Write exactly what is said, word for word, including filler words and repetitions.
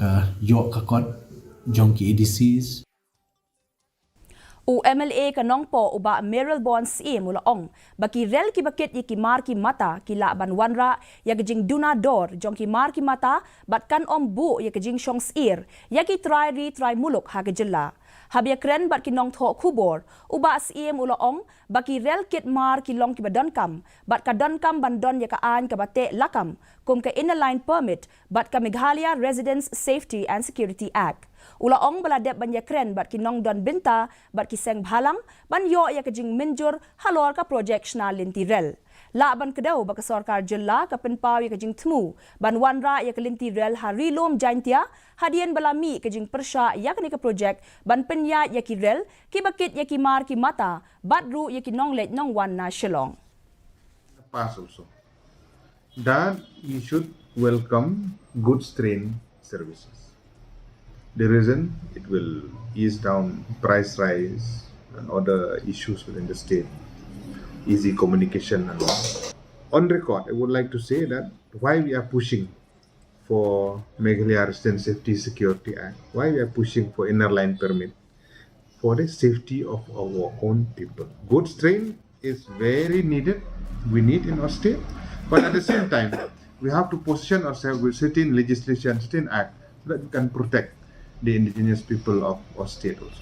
Ïoh ka kot jong ki A D Cs. U M L A ka Nongpoh u Bah Mayralborn Syiem u la ong ba ki rel kiba kit ïa ki mar ki mata ki lah ban wanrah ïa ka jingduna dor jong ki mar ki mata bad kan ym buh ïa ka jingshong syier ïa ki trai ri trai muluk ha ka jylla. Haba ïakren bad ki nongthoh khubor, u Bah Syiem u la ong ba ki rel kit mar ki long kiba donkam bad ka donkam ban don ïa ka aiñ kaba teh lakam kum ka Inner Line Permit bad ka Meghalaya Residents Safety and Security Act. U la ong ba la dep ban ïakren bad ki nongdon bynta bad ki seng bhalang ban ïoh ïa ka jingmynjur halor ka projek shna lynti rel. Lah ban kdew ba ka sorkar jylla ka pynpaw ïa ka jingthmu ban wanrah ïa ka lynti rel ha Ri Lum Jaintia hadien ba la mih ka jingpyrshah ïa kane ka projek ban pynïaid ïa ki rel kiba kit ïa ki mar ki mata bad ruh ïa ki nongleit nongwan na Shillong. Pass also that we should welcome goods train services. The reason, it will ease down price rise and other issues within the state, easy communication and all. On record, I would like to say that why we are pushing for Meghalaya Resident Safety Security Act, why we are pushing for inner line permit, for the safety of our own people. Goods train is very needed, we need in our state, but at the same time, we have to position ourselves with certain legislation, certain act, so that we can protect the indigenous people of our state also.